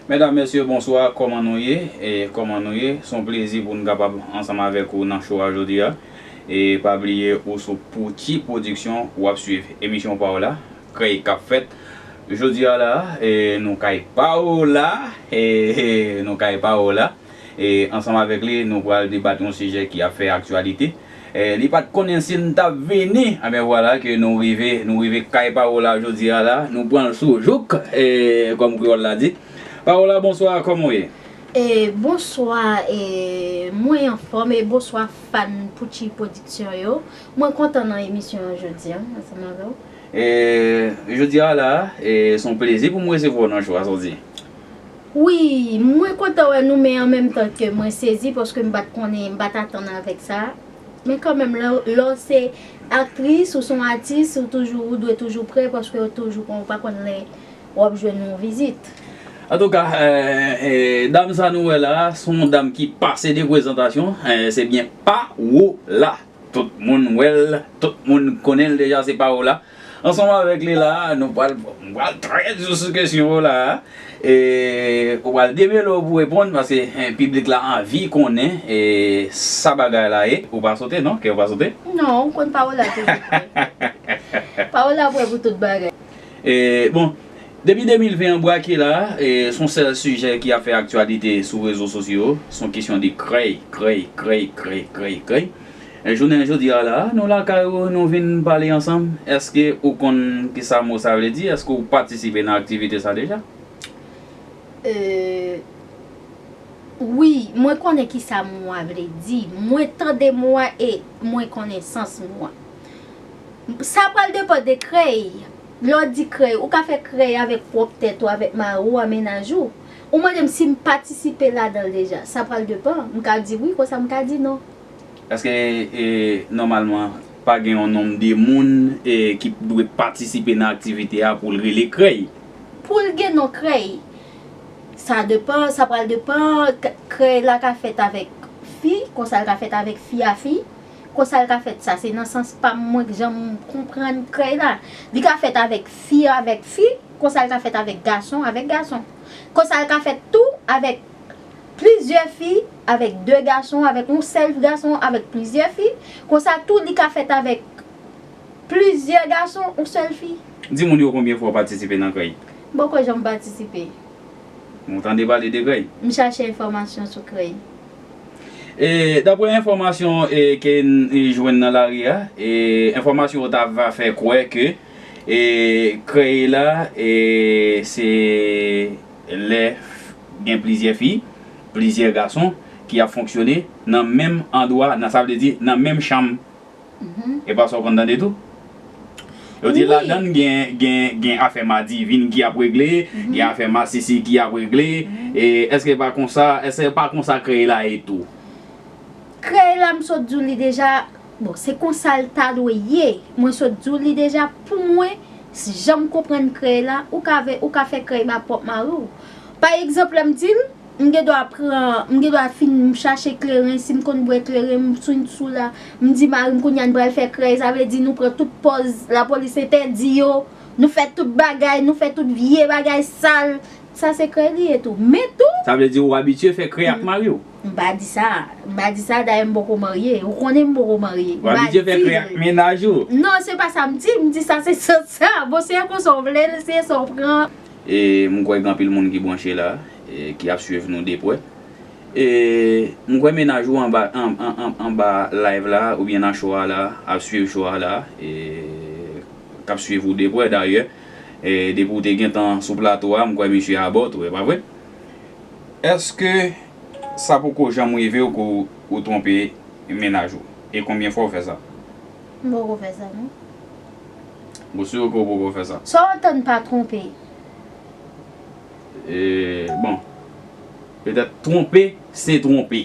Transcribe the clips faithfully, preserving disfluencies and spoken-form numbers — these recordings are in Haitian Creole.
Medam, mesye, bonswa, kòman nou ye? E kòman nou ye? Se yon plezi pou n kapab ansanm avèk ou nan show a jodi a. E pa bliye ou sou Poutji Production, w ap swiv emisyon pa w la, krèy k ap fèt. Jodi a la, e nou kay pa w la, e, e nou kay pa w la. E ansanm avèk li, nou pral debat yon sijè ki ap fè aktyalite. E, li pa t konnen si n t ap vini. Anben vwala ke nou rive, nou rive kay Paola jodi a la. Nou pran l sou jouk, e, kòm kreyòl la di. Paola, bonswa, kòman w ye? E, bonswa, e, mwen anfòm, e bonswa fan Poutji Production yo. Mwen kontan nan emisyon an jodi a, ansanm avè w. E, jodi a la, e, se yon plezi pou mwen resevwa w nan show a, sa w di? Wi, mwen kontan wè nou, men an menm tan ke mwen sezi, paske m pa t konnen, m pa t atann avèk sa. Men kanmenm, lè, lè w se aktris, ou se yon atis, ou toujou, ou dwe toujou prè, paske ou toujou konn, ou pa konn lè w ap jwenn yon vizit. Antouka, e, e, dam sa nou wè la, se yon dam ki pase de prezantasyon, e, se byen Paola. Tout moun wè l, tout moun konnen l deja, se Paola. Ansanm avèk li la, nou pral, nou pral trè di sou kesyon yo la. E, ou pral demele w pou reponn, paske, e, piblik la anvi konnen, e, sa bagay la ye. Ou pa sote, non? Kè w pa sote? Non, ou konn Paola toujou prè. Paola prè pou tout bagay. E, bon, depi de mil ven an brake la, e, se yon sèl sijè ki ap fè aktyalite sou rezo sosyo yo. Se yon kesyon de krèy, krèy, krèy, krèy, krèy, krèy. E, jounen jodi a la, nou lakay ou, nou vin pale ansanm. Èske ou konn kisa mo sa vle di? Èske ou patisipe nan aktivite sa deja? E, wi, mwen konnen kisa mo a vle di. Mwen tande mo a e mwen konnen sans mo a. Sa pral depann de krèy. Lè w di krèy, ou ka fè krèy avèk pwòp tèt ou, avèk mari w, a mennaj ou. Ou mande m si m patisipe ladan l deja. Sa pral depann. M ka di wi, konsa m ka di non. Èske, e, nòmalman, pa gen yon nonm de moun, e, ki dwe patisipe nan aktivite a pou l rele krèy? Pou l gen non krèy, sa depann, sa pral depann, k-, krèy la ka fèt avèk fi, konsa l ka fèt avèk fi a fi, konsa l ka fèt, sa se nan sans pa m, mwen, jan m konprann krèy la. Li ka fèt avèk fi avèk fi, konsa l ka fèt avèk gason avèk gason. Konsa l ka fèt tou avèk plizyè fi avèk de gason, avèk yon sèl gason, avèk plizyè fi. Konsa tou, li ka fèt avèk plizyè gason, yon sèl fi. Di moun yo konbyen fwa w patisipe nan krèy? M poko janm patisipe. Ou tande pale de krèy? M chache enfòmasyon sou krèy. E, daprè enfòmasyon, e, ke n, e, jwenn nan lari a, e, enfòmasyon yo ta va fè kwè ke, e, krèy la, e, se lè f-, gen plizyè fi, plizyè gason ki ap fonksyone nan menm andwa, nan, sa vle di nan menm chanm. Mhm. E pa sa w konn tande tou? Yo di wi, ladan l gen, gen, gen afè madivin ki ap regle, mhm, gen afè masisi ki ap regle. Mhm. E èske pa konsa, èske pa konsa krèy la ye tou? Krèy la, m sot di w li deja, bon, se konsa l ta dwe ye. Mwen sot di w li deja, pou mwen, s-, jan m konprann krèy la, ou ka ve-, ou ka fè krèy ba pwòp mari w. Pa egzanp, lè m di l, m gen dwa pran, m gen dwa fin, m chache kleren, si m konn bwè kleren, m swing sou la, m di mari m kounye a n pral fè krèy, sa vle di nou pran tout pòz, lapolis entèdi yo, nou fè tout bagay, nou fè tout vye bagay sal, sa se krèy li ye tou. Men tou, sa vle di ou abitye fè krèy ak mari w? M pa di sa, m pa di sa, dayè m poko marye, ou konnen m poko marye. Ou abitye fè krèy ak mennaj ou? Non, se pa sa m di, m di sa se sans sa, bon, se konsa w vle l, se sa w pran. E m kwè gen anpil moun ki branche la, e ki ap swiv nou de prè. E m kwè mennaj ou anba, an, an, an, anba live la, oubyen nan show a la, ap swiv show a la, e k ap swiv ou de prè dayè. E depi w te gentan sou plato a, m kwè misye abò tou, e pa vre? Èske sa poko janm rive w ke w, ou twonpe mennaj ou? E konbyen fwa w fè sa? M poko fè sa, non. Ou si ke w poko fè sa? Sa w tann pa twonpe? E, bon. Petèt twonpe, se twonpe.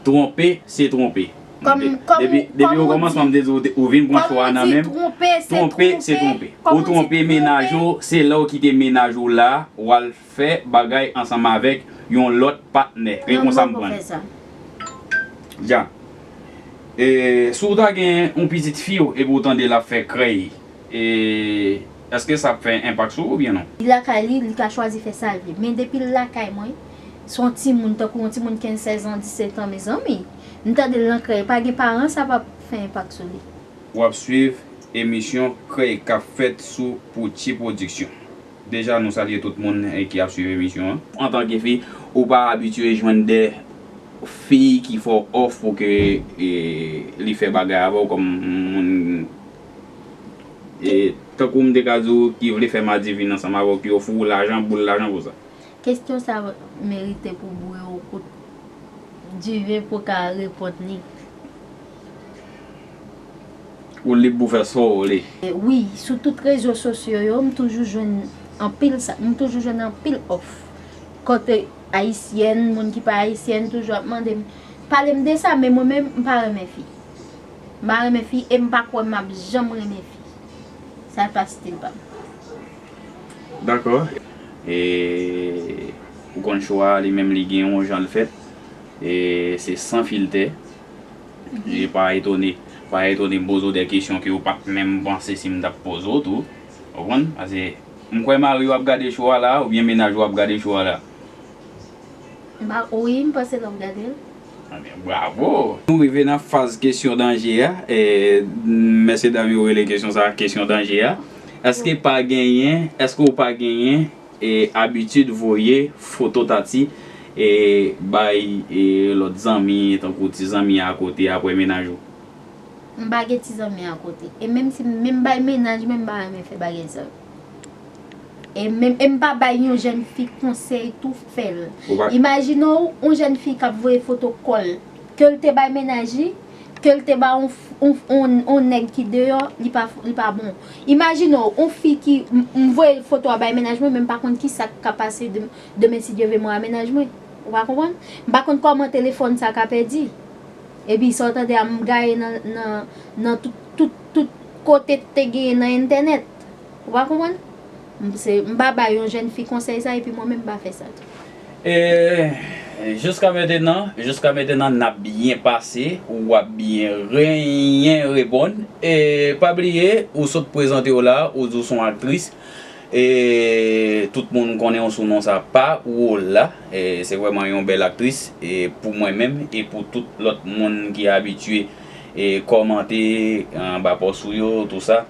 Twonpe, se twonpe. Kòm, de-, kòm, depi, depi okòmansman, m te di w, ou vin pran show a nan men m. Kòm ou di twonpe, se twonpe. Twonpe, se twonpe. Ou twonpe mennaj ou, se lè w kite mennaj ou la, w al fè bagay ansanm avèk yon lòt patnè. E konsa m pran l. Non, m poko fè sa. Dja. E, si w ta gen yon pitit fi w epi w tande l ap fè krèy, e, Èske sa ap fè enpak sou ou oubyen non? Li lakay li, li ka chwazi fè sa l vle. Men depi l lakay mwen, se yon timoun, tankou yon timoun kenz, sèz an, disèt an, mezanmi. M tande l nan krèy, pa gen paran, sa p ap fè enpak sou li. W ap swiv emisyon Krèy k ap fèt sou Poutji Pwodiksyon. Deja, nou salye tout moun, eh, ki ap swiv emisyon an. Antanke fi, ou pa abitye jwenn de fi ki fè w òf pou ke, eh, li fè bagay avè w kòm moun, eh, tankou m te ka di w ki vle fè madivin ansanm avè w, ki ofri w lajan, boul lajan pou sa. Kesyon sa merite pou boure w kout diven pou w ka reponn li. Ou lib pou fè sa w vle. E, wi, sou tout rezo sosyo yo, m toujou jwenn anpil sa, m toujou jwenn anpil òf. Kote ayisyèn, moun ki pa ayisyèn toujou ap mande m, pale m de sa, men mwen menm, m pa renmen fi. M pa renmen fi e m pa kwè m ap janm renmen fi. Sa pa stil pa m. Dakò. E ou konn show a li menm li gen yon jan l fèt. E se san filtè. E pa etone, pa etone m poze w de kesyon ke w pa t menm panse si m t ap poze w tou. Ou konprann? Paske m kwè mari w ap gade show a la, oubyen mennaj ou ap gade show a la. M pa, wi, m panse l ap gade l. Ebyen, bravo! Nou rive nan faz kesyon danje a. E, mesye dam yo rele kesyon sa a kesyon danje a. Èske pa genyen, èske w pa genyen, e, abitid voye foto Tati, e, bay, e, lòt zanmi, tankou ti zanmi akote apre mennaj ou? M pa gen ti zanmi akote. E menm si m menm bay mennaj mwen, m pa renmen fè bagay sa yo. E menm, e m pa bay yon jèn fi konsèy tou fè l. Ou pa Imajine w, yon jèn fi k ap voye foto kò l, ke l te bay mennaj li, ke l te ba yon f-, yon, yon, yon nèg ki deyò, li pa, li pa bon. Imajine w, yon fi ki, m, m voye foto a bay mennaj mwen, men m pa konn ki sa k ka pase de-, demen si Dye vle mwen a mennaj mwen. Ou pa konprann? M pa konn kòman telefòn sa ka pèdi. Epi sa w tande a m gaye nan, nan, nan tout, tout, tout kote te genyen nan entènèt. Ou pa konprann? M, se, m pa bay yon jèn fi konsèy sa, epi mwen menm m pa fè sa tou. E, jiska mentenan, jiska mentenan, n ap byen pase, w ap byen, byen reponn. E, pa bliye, ou sot prezante w la, ou di w se yon aktris. E tout moun konnen w sou non sa, Paola. E se vrèman yon bèl aktris, e pou mwen menm, e pou tout lòt moun ki abitye, e kòmante anba pòs ou yo, tou sa.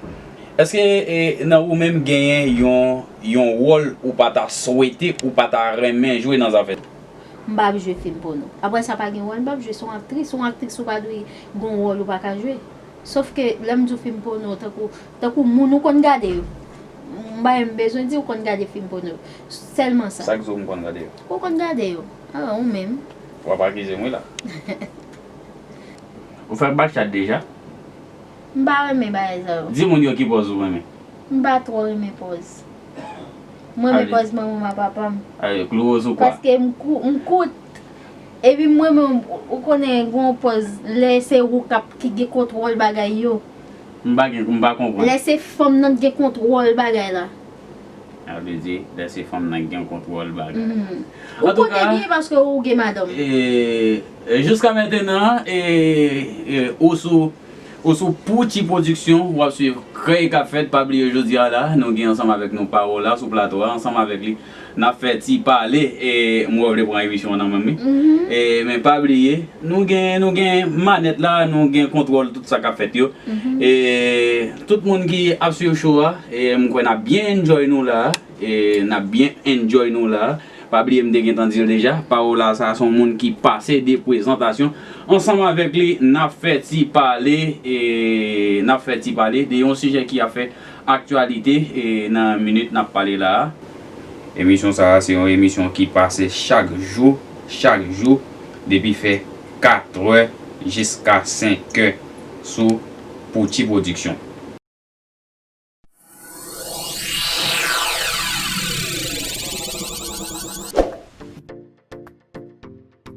Èske, e, nan ou menm genyen yon, yon wòl ou pa ta swete, ou pa ta renmen jwe nan zafè? M pa ap jwe fim pòno. Apre sa, pa gen wòl m p ap jwe. Se yon aktris, se yon aktris ou pa dwe gen yon wòl ou pa ka jwe. Sòf ke lè m di w fim pòno, tankou, tankou moun ou konn gade yo. M pa menm bezwen di w konn gade fim pòno. Sèlman sa. Sa k di w m konn gade yo? Ou konn gade yo. Ah, ou menm. W ap akize m wi la. Ou fè back chat deja? M pa renmen bagay sa yo. Di moun yo ki pòz ou renmen. M pa twò renmen pòz. M renmen pòz manman m ak papa m. Ale, klouwo sou kwa. Paske m kou-, m kout. Epi m renmen, ou konnen, gen yon pòz, lè se ou k ap, ki gen kontwòl bagay yo. M pa gen, m pa konprann. Lè se fanm nan k gen kontwòl bagay la. Sa vle di, lè se fanm nan k gen kontwòl bagay. Mhm. Ou konnen byen paske ou gen madanm. E, e, jiska mentenan, e, e, ou sou, ou sou Pouti Pwodiksyon, w ap swiv Krèy k ap fèt, pa bliye jodi a la, nou gen ansanm avèk nou Paola sou plato a, ansanm avèk li, n ap fè ti pale, e, m wè w vle pran emisyon an nan men m wi. Mhm. E, men pa bliye, nou gen, nou gen manèt la, nou gen kontwòl tout sa k ap fèt yo. Mhm. E, tout moun ki ap swiv show a, e, m kwè n ap byen enjoy nou la, e, n ap byen enjoy nou la. Pa bliye m te gentan di l deja, Paola sa se yon moun ki pase de prezantasyon. Ansanm avèk li, n ap fè ti pale, e, n ap fè ti pale de yon sijè ki ap fè aktyalite, e, nan minit n ap pale la a. Emisyon sa a se yon emisyon ki pase chak jou, chak jou, depi fè katrè jiska senkè sou Pouti Pwodiksyon.